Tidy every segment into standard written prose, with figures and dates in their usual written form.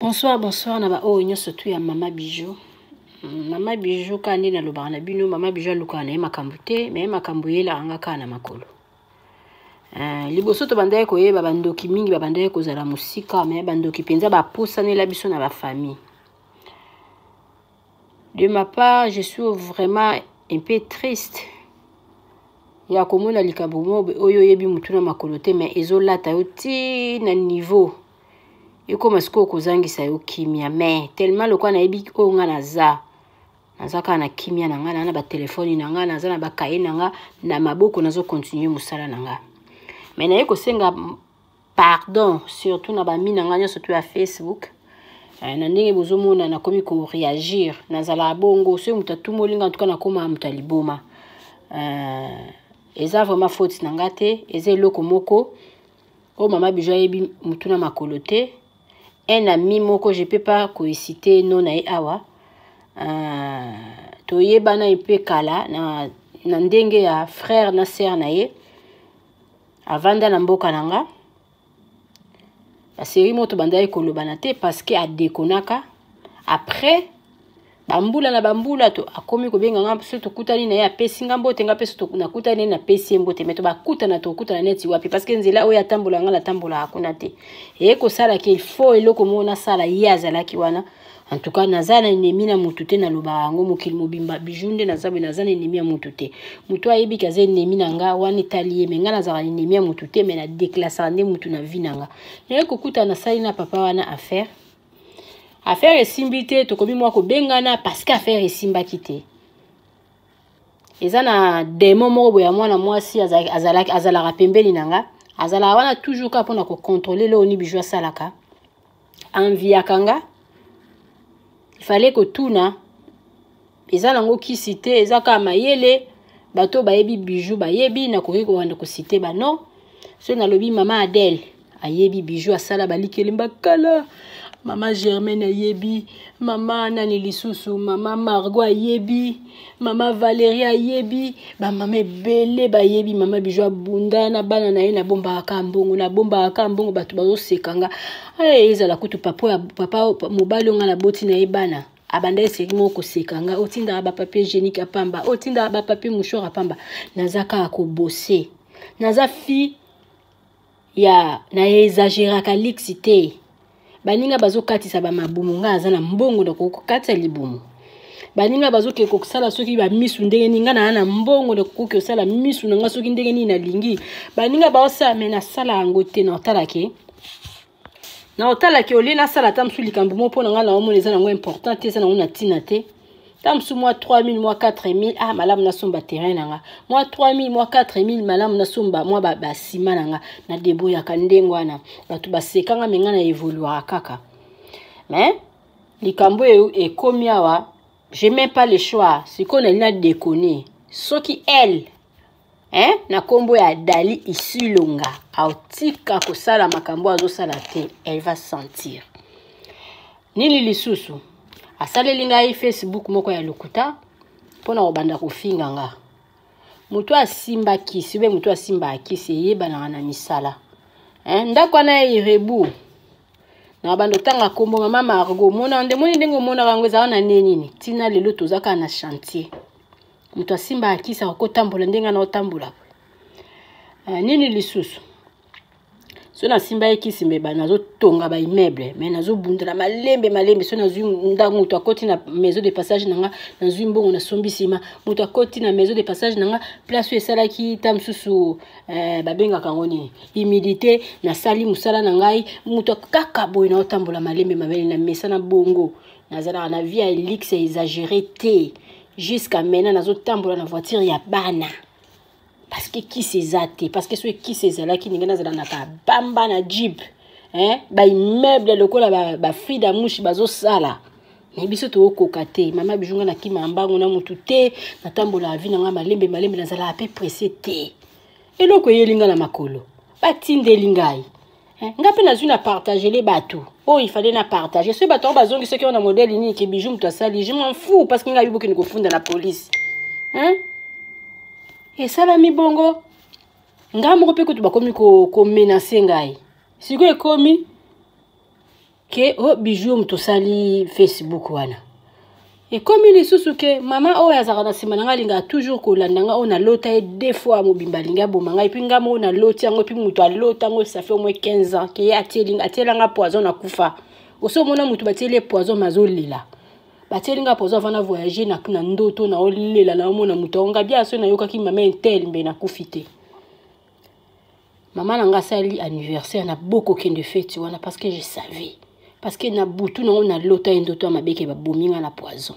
Bonsoir, bonsoir na ba oyo nyonso tu ya mama Bijou. Mama Bijou kaka nde nalobaka na bino, mama Bijou alukaka na ye makambo te, me makambo eyelaka nga kaka na makolo. Liboso tobandaki koyeba bandoki mingi babandaki kozala mosika, me bandoki mpenza bapusanela biso na bafamille. De ma part, je suis vraiment un peu triste ya komona likambo moko oyo oyebi motu na makolo te, me ezolata yo ti na niveau ekoma sikoyo kozangisa yo kimia. Mais tellement lokola nayebi oyo nga naza, naza kaka na kimia na nga, na na batelefone na nga, naza na bakaye na nga na maboko, nazokontinue mosala na nga. Mais naye kosenga pardon surtout na bami na nga nyonso to ya Facebook. Na ndenge bozomona nakomi koreagir, nazalaka bongo soki moto atumoli nga, ntuka nakóma moto ya liboma. Eza vraiment faute na nga te, eza eloko moko oyo mama Bijou ayebi mutu na makolo te. Un ami moko, je peux pas koesite no na ye awa, toyebana mpe kala na ndenge ya frère na sœur na ye, avanda na mboka na nga. Baseri moko tobandaki kolobana te parce que adekonaka. Après bambula na bambula, to akomi kobenga nga. So tokutani na ye, apesi nga mbote, nga mpe so nakutani ye, napesi ye mbote. Me to bakutana, tokutana neti wapi? Parce que nzela oyo atambola, nga natambolaka kuna te. Eye kosalaka, il faut eloko moko nasala, ye azalaki wana. En tout cas, naza na ennemi na mutu te, nalobaka yango mokili mobimba. Bijou nde naza boye, naza na ennemi ya mutu te. Mutu ayebi ke aza ennemi na nga wana, etali ye. Me nga nazalaka na ennemi ya mutu te, me nadeklasaka nde mutu na vie na nga. Naye kokutana, nasali na papa wana affaire, affaire esimbi te, tokomi mwa kobengana parce que affaire esimbaki te. Eza na demo moko boye ya mwana mwasi azalaka pembeni na nga, azalaka wana toujours kaka mpona kocontrole eloko ni Bijou asalaka. Enviaka nga, ifale kotuna, eza nango kisi te, eza kaka mayele. Bato bayebi Bijou bayebi, nakoki kowanda kosite bano. So nalobi mama Adele ayebi Bijou, asala balikeli mbakala. Mama Germaine ayebi, mama nani lisusu, mama Margot ayebi, mama Valérie ayebi, bamama ebele bayebi. Mama Bijou abunda na bana na ye, nabombaka kaka mbongo, nabombaka kaka mbongo. Bato bazoseka nga. Ezala kutu papa, papa mobali oyo nga naboti na ye bana, abanda eseki moko koseka nga: otindaka bapapier hygiénique apamba, otindaka bapapier mouchoir apamba. Naza kaka kobose, naza fille ya na exagéraka luxe te. Baninga bazokatisa bamabumu, ngai aza na mbongo na kokatisa libumu. Baninga bazokende kosala soki bamisu ndenge nini, ngai naa na mbongo na kokoki kosala misu na ngai soki ndenge nini nalingi. Baninga baosala, me nasala yango te. Na otalake, na otalaki, olie nasala ata mosusu likambo moko mpo na ngai, naomona eza nango important te, eza nango na ntina te. Ta mosusu mwa 3000, mwa 4000, ah, malamu nasomba terrain na nga. Mwa 3000, mwa 4000, malamu nasomba mwa basima na nga. Na deboyaka ndenge wana, bato basekanga, me nga na evoluaka kaka. Mais likambo oyo ekomi awa, j'ai même pas le choix. Sikoyo nali na déconner soki elle, hein, na nkombo ya Dali Isilonga, aotika kosala makambo azosala te, elle va sentir nini lisusu. Asaleli ngai Facebook moko ya lokuta mpona kobanda kofinga nga. Moto asimba kisi ube, moto asimbaka kisi eyebanaka na misala, hein? Ndako wana ya Irebu, na bando otanga nkombo mama Margo, omona nde moni ndenge omonaka yango ezala na nde nini. Ntina lelo toza kaka na chantier. Moto asimbaka kisi akotambola ndenge ana otambola nini lisusu. So nasimba ye kisi, me nazotonga baimmeuble, me nazobundela malembe malembe. So nazwi ndako, moto akoti na maison de passage na nga, nazwi mbongo, nasombi nsima. Moto akoti na maison de passage na nga, place oyo esalaki ta mosusu, babengaka yango nini, humidité, nasali mosala na ngai. Moto kaka boye, naotambola malembe mabele na mesa na bongo. Nazalaka na vie ya luxe exagéré te. Jusqu'à maintenant nazotambola na voiture ya bana parce que kisi eza te. Parce que soki kisi ezalaki, ndenge nazala na kabamba na jeep, hein? Baimmeuble lokola bafrida mushi bazosala, me biso tokokoka te. Mama Bijou, nga nakima mbango na motu te, natambolaka vie na nga malembe malembe, nazalaka mpe presse te. Eloko eyeli nga na makolo, batindeli ngai nga mpe nazwi na partagele bato oyo ifale na partage. Soki bato yango bazongi, soki wana modele nini ke Bijou moto asali, je m'en fous, parce que ngai bokende kofunda na police, hein? Esalami bongo, ngai moko mpe kutu bakomi komenace ngai. Sikoyo ekomi Ke o oh, bijou moto osali Facebook wana ekomi lisusu ke mama oyo azalaka na nsima na ngai alingaka toujours kolanda ngai oyo nalota ye deux fois mobimba alingi aboma ngai epuis ngai moko naloti yango epuis moto alota yango ça fait au moins 15 ans ke ye atiela ngai poison nakufa osi omona moto batieli ye poison ma azolela batieli ngai poison avant na voyage na, na ndoto naolela naomona moto yango ngai bia so nayokaki mama intel mbe nakufi te. Mama na nga asali anniversaire na boko kende feti wana parce que je savais, parce que na butu nango nalota ye ndoto ya mabe ke babomi nga na poison.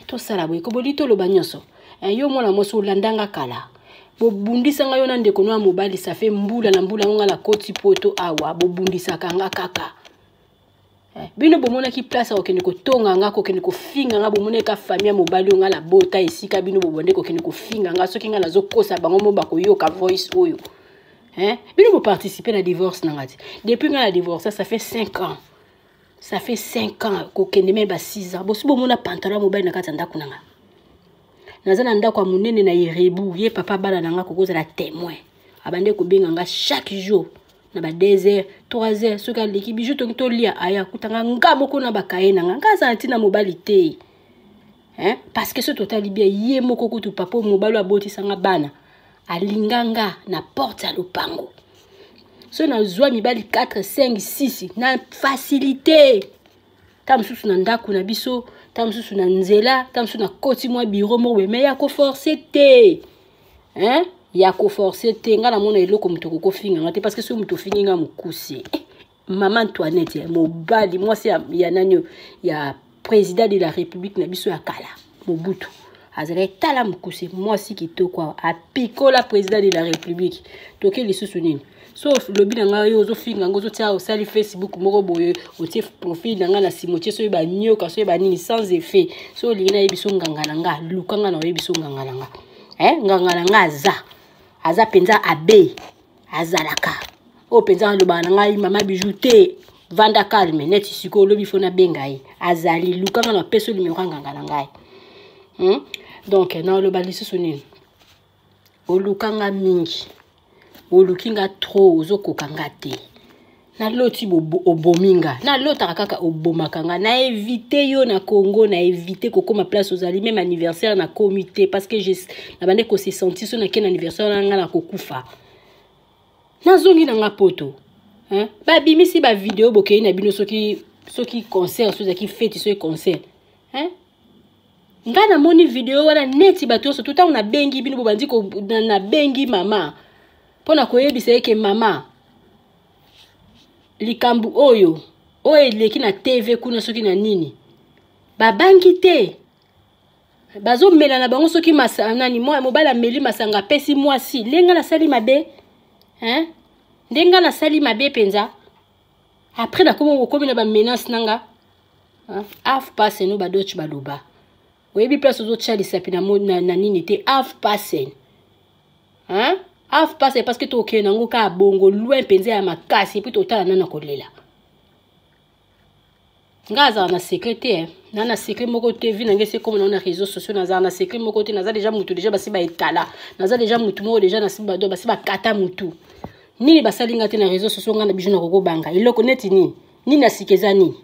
Tosala boye koboli toloba nyonso. Yo mwana mwasi olanda nga kala, bobundisa nga yo na ndeko no ya mobali, ça fait mbula na mbula ngo nga nakoti poto awa, bobundisaka nga kaka. Bino bomonaki place ya kokende kotonga nga, kokende kofinga nga, bomonaki ka famille ya mobali oyo nga nabota esika bino bobonde kokende kofinga nga. Soki nga nazokosa bango mo bakoyoka voice oyo. Bino boparticipe na divorce na nga ti depuis nga na divorce, ça fait 5 ans, ça fait 5 ans kokende me ba 6 ans. Bosi bomona pantalon ya mobali na kati ya ndako na nga. Naza na ndako ya monene na Yerebu, ye papa bana na nga kokozala témoin, abande kobenga nga chaque jour na ba 2 heures, 3 heures, soki aleki bijou tongi tolia, aya akutanga nga moko na bakaye na nga. Nga aza na ntina mobali te, hein? Parce que soki totali bien, ye moko kutu papa mobali oyo abotisanga bana alinga nga na porte ya lopango. So nazwa mibali 4, 5, 6 na facilité, ta mosusu na ndako na biso, ta mosusu na nzela, ta mosusu na koti mwa biro moko boye, me ya koforce te, hein? Ya koforce te. Nga namona eloko moto kokofinga nga te, parce que soki moto ofingi nga mokuse, mama Antoinette, mobali mwasi ya nani ya président de la République na biso ya kala Mobutu, azalaki tala mokuse, mwasi kitoko awa apikola président de la République. Toke lisusu nini? So lobi na ngai oyo ozofinga ngo, ozotia, osali Facebook moko boye, otie profil na ngai na nsima, otie soki banyoka, soki banini, sans effet. So olingi nayebi so nganga na nga, luka nga na oyebi so nganga na nga, eh? Nganga na nga aza mpenza abe azalaka oyo mpenza alobaka na ngai mama Bijou te, vanda calme. Neti sikoyo olobi fo nabenga ye, azali luka nga na apesi numero ya nganga na ngai, Donc naoloba lisusu nini? Oluka nga mingi, oluki nga trop, ozokoka nga te. Naloti obomi nga, nalotaka kaka obomaka nga. Na évite yo na Congo, na évite kokóma place ozali, même anniversaire nakomi te, parce que nabande kose sentir so nake na anniversaire na nga nakokufa. Nazongi na nga poto, hein? Babimisi bavideo, bokei na bino soki concert, soki ezalaki feti, soki concert, hein? Nga namoni video wana neti bato nyonso. To ntango nabengi bino, bobandi nabengi mama mpo na koyebisa ye ke mama, likambo oyo eleki na TV kuna, soki na nini, babangi te, bazomela na bango, soki nani mobali ameli masanga, apesi mwasi. Ndenge nasali mabe, hein? Ndenge nasali mabe mpenza. Après nakoma kokomi na bamenace na nga aufpassen oyo baDeutsch baloba. Oyebi place ozotia lisapi na nini te, aufpassen, hein? Aufpassen, parce que tokende nango kaka bongo loin mpenza ya makasi, et puis totala nana kolela. Nga azala na secret te, eh. Na secret moko te, vi na ngai ese koma nango na réseaux sociaux. Nazala na secret moko te, naza déjà mutu, déjà basi baetala, naza déjà mutu moko, déjà nasi bado basi bakata mutu. Nini basali nga te na réseaux sociaux? Nga na Bijou nakokobanga eloko neti nini? Nini na sika eza nini?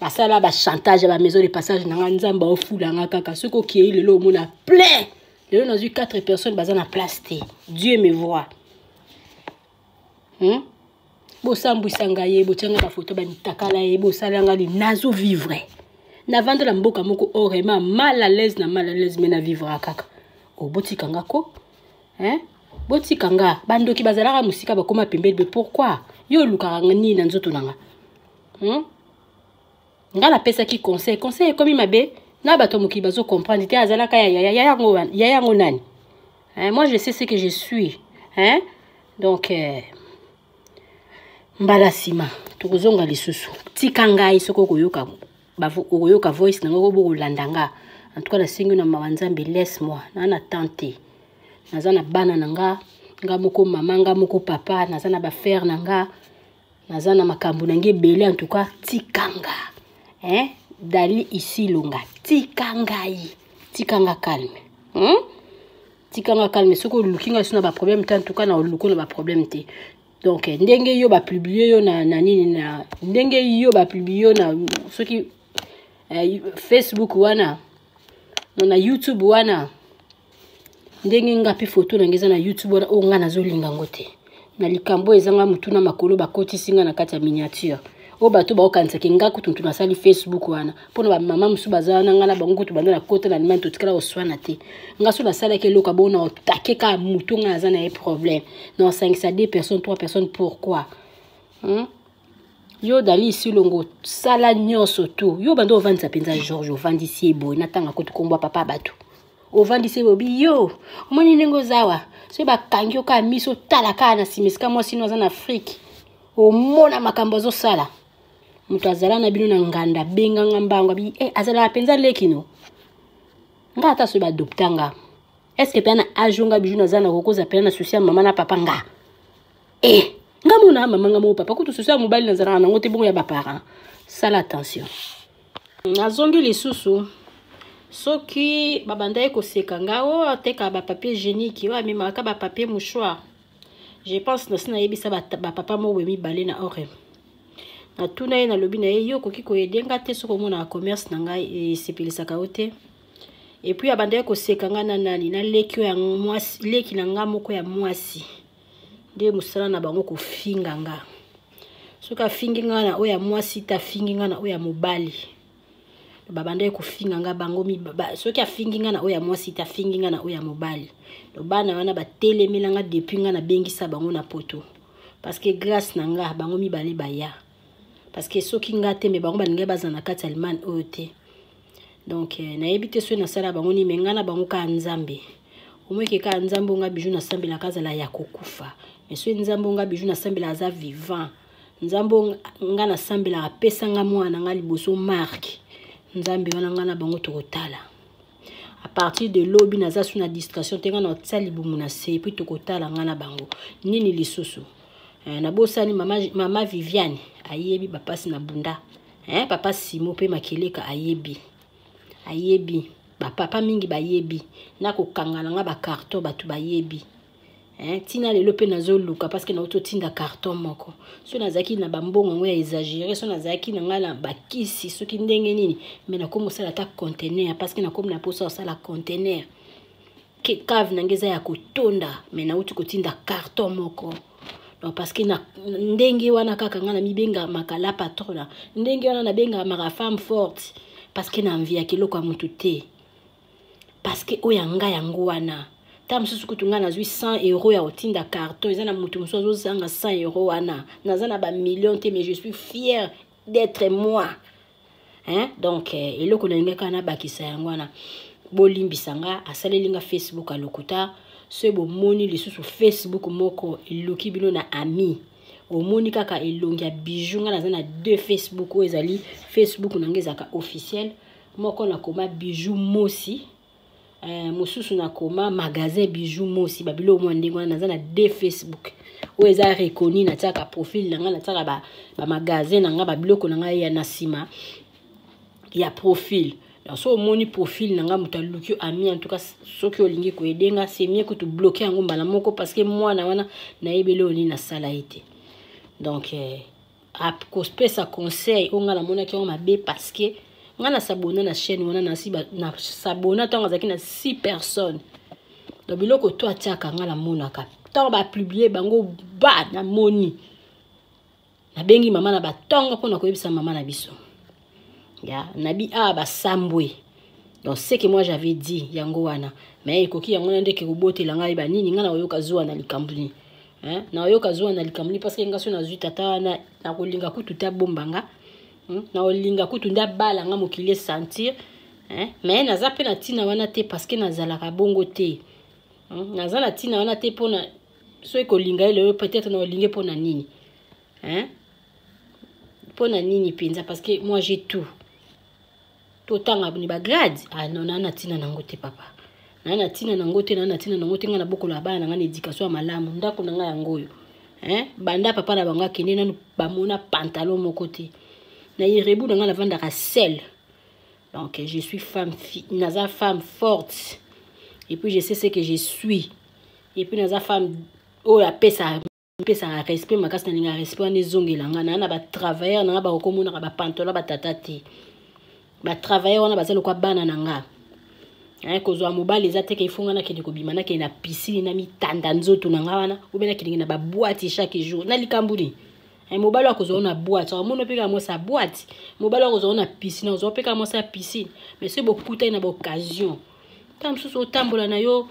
Basala bachantage ya bamaison de passage na nga. Nzambe aofula nga kaka. Soki okei lelo, omona plein. Lelo nazwi 4 personnes baza na place te. Dieu me voit, Bosambwisa ngai ye, botianga bafoto bamitakala ye, bosala ngai nazovivre. Navandela mboka moko orema mal à l'aise na mal à l'aise, me navivra kaka. O botika nga ko, hein? Botika nga. Bandoki bazalaka mosika, bakóma pembeni. Be pourquoi yo olukaka nini na nzoto na nga, Nga napesaki conseil, conseil ekomi mabe na bato ya mokili, bazocomprendre te. Azalaka ya yango nani, hein? Moi je sais ce que je suis, hein? Donc mbala nsima tokozonga lisusu. Tika ngai, soki okoyoka voice nango, bokolanda nga. En tout cas nasengi na mawa Nzambe, laisse moi na temps te. Naza na bana na nga, nga moko mama, nga moko papa, naza na baaffaire na nga, naza na makambo na ngai ebele. En tout cas tika nga, hein? Dali Isilonga, tika ngai, tika nga calme, Tika nga calme. Soki oluki ngai so na baproblème te, en tout cas na oluki na baproblème te. Donc ndenge yo bapublie yo na nini, na ndenge yo bapublie yo na soki Facebook wana, na YouTube wana, ndenge nga mpe foto na ngai eza na YouTube wana, oyo nga nazolinga yango te. Na likambo ezanga motu na makolo, bakotisi nga na kati ya miniature oyo bato baokanisaki nga kutu mutu nasali Facebook wana. Mpona bamama mosusu baza wana, nga na bango kutu banda na kota na Allemagne, totikala koswana te. Nga so nasalaki eloko abona otake kaka motu, nga naza na ye problème na osangisa deux personnes, trois personnes, pourquoi, Yo Dali Isilongo, sala nyonso tu yo banda ovandisa mpenza George, ovandisi ye boye, natanga kutu kombo papa bato, ovandisi ye boye. Yo omoni ndenge ozawa, soki bakangi yo kaka miso, tala kaka na nsima esika mwasi no aza na Afrike, omona makambo azosala. Moto azala na bino na nganda, abenganga mbango abi azalaka mpenza leki no nga. Ata soki baadopta nga, est-ce mpenza na age nga Bijou naza na kokoza mpenza na souci ya mama na papa nga? Nga mona mama nga moko, papa kutu souci ya mobali nazalaka nango te, bongo ya baparent. Sala attention. Nazongi lisusu, soki babandaki koseka nga oyo ateka bapapier hygiénique, oyo amemaka bapapier mouchoir, je pense nasi nayebisa bapapa moko boye mibale na ore. Natuna ye, nalobi na ye: yo okoki koaider nga te soki omonaka commerce na ngai esepelisaka yo te? Et puis abandaki koseka nga na nani, na leki oyo ya mwasi, leki na nga moko ya mwasi. Nde mosala na bango kofinga nga. Soki afingi nga na oyo ya mwasi te, afingi nga na oyo ya mobali. Babandaki kofinga nga bango ba, soki afingi nga na oyo ya mwasi te, afingi nga na oyo ya mobali. Donc bana wana batelemela nga depuis nga nabengisa bango na poto, parce que grâce na nga bango mibale baya, parce que soki nga te, me bango balingai bazala na kati ya Allemagne oyo te. Donc nayebi te soki nasala bango nini, me nga na bango kaka Nzambe. Omoyeke kaka Nzambe onga Bijou nasambelaka azala ya kokufa, me soki Nzambe onga Bijou nasambelaka aza vivant, Nzambe nga nasambelaka apesa nga mwana nga liboso Mark, Nzambe wana nga na bango tokotala. À partir de lobi naza su na distraction te, nga na otia libumu na se, et puis tokotala nga na bango nini lisusu. Nabosani mama Viviane ayebi bapasi na bunda, papa Simo mpe Makeleka ayebi, ayebi bapapa mingi bayebi nakokanga na nga bacarton, bato bayebi. Ntina lelo mpe nazoluka, parce que nauti otinda carton moko. So nazalaki na bambongo yango ya exagéré, so nazalaki na ngai na bakisi soki ndenge nini, me nakomi kosala ata conteneur, parce que nakomi na mposa kosala conteneur, cave na ngai eza ya kotonda. Me nauti kotinda carton moko. Donc parce que na ndenge wana kaka ngai namibengamaka la patrona, ndenge wana nabengamaka femme forte, parce que na enviaka eloko ya motu te, parce que oyo ya ngai yango wana. Ta mosusu kutu ngai nazwi 100 euro ya kotinda carton, eza na motu mosusu azozanga 100 euro wana. Naza na bamillion te, mais je suis fière d'être moi, hein? Donc eloko nalingi kaka nabakisa yango wana. Bolimbisa nga, asaleli nga Facebook alokuta. Soki bomoni lisusu Facebook moko eluki bino na ami, omoni kaka elongi ya Bijou, nga naza na deux Facebook. Oyo ezali Facebook na nga ezalaka officiel, moko nakoma Bijou Mosi, mosusu nakoma magasin Bijou Mosi, babiloko mwa ndenge wana. Naza na deux Facebook oyo eza reconnu, natiaka profil na ngai, natiaka bamagasin na ngai, babiloko na ngai ya na nsima ya profil. Donc so omoni profil na ngai, moto aluki ami, en tout cas soki olingi koaider nga, c'est mieux kutu bloquer yango mbala moko, parce que mwana wana nayebeli oyo nini nasala ye te. Donc kopesa conseil oyo ngai namonaki yango mabe, parce que ngai nasabona na chaîne wana, nasabona ntango azalaki na 6 personnes. Donc biloko to atiaka, ngai namonaka ntango bapublie bango ba namoni, nabengi mama na batongo mpona koyebisa mama na biso ya nabi awa basambwe. Donc ce que moi j'avais dit yango wana, mais ekoki yango wana ndeke kobotela ngai banini. Ngai nakoyoka zuwa na likambo nini? Nakoyoka zuwa na likambo nini? Parce que ngai so nazwi tata wana, nakolinga kutu te abomba nga, Nakolinga kutu nde abala nga, mokili esentir, hein? Mais naza mpe na ntina wana te, parce que nazalaka bongo te, Naza na ntina wana te mpona soki kolinga ye lelo, peut-être na olingi mpona nini, hein? Mpona nini mpenza? Parce que moi j'ai tout, totanga ni bagrade. Ah non, naa na ntina nango te papa, naa na ntina nango te, naa na ntina nango te. Ngai nabokola bana na ngai na éducation ya malamu. Ndako na ngai yango oyo, hein? Banda papa na bango akende, nanu bamona pantalon moko te na irebu na ngai, navandaka seule. Donc je suis femme, naza femme forte, et puis je sais ce que je suis, et puis naza femme oyo apesa Namipesaka respect makasi, nalingaka respect wana ezongela nga. Naa na batravailleur na nga, bakokomonaka bapantalon batata te. Batravailleur wana baza lokwa bana na nga. Kozwa mobali eza te ke ifo nga nakende kobima, nakende na piscine na mitanda nzoto na nga wana, obe nakendenge na baboite chaque jour. Na likambo nini? Mobali akozwa na boite, amoni mpe kaka mwasi ya boite. Mobali akozwa na piscine, akozwa mpe kaka mwasi ya piscine. Mais soki bokutani na baoccasion, ta mosusu otambola na yo,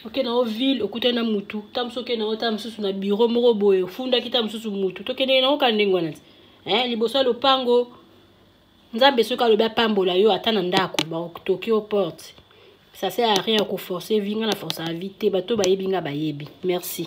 oke na yo ville, okutani na mutu, ta mosusu oke na yo, ta mosusu na bureau moko boye, ofundaki ta mosusu mutu, tokendeke na oka ndenge wana ti liboso ya lopango. Nzambe soki alobi apambola yo, ata na ndako bakotoki yo porte. Ça sert à rien ya koforce vie. Nga na force ya vie te. Bato bayebi nga, bayebi. Merci.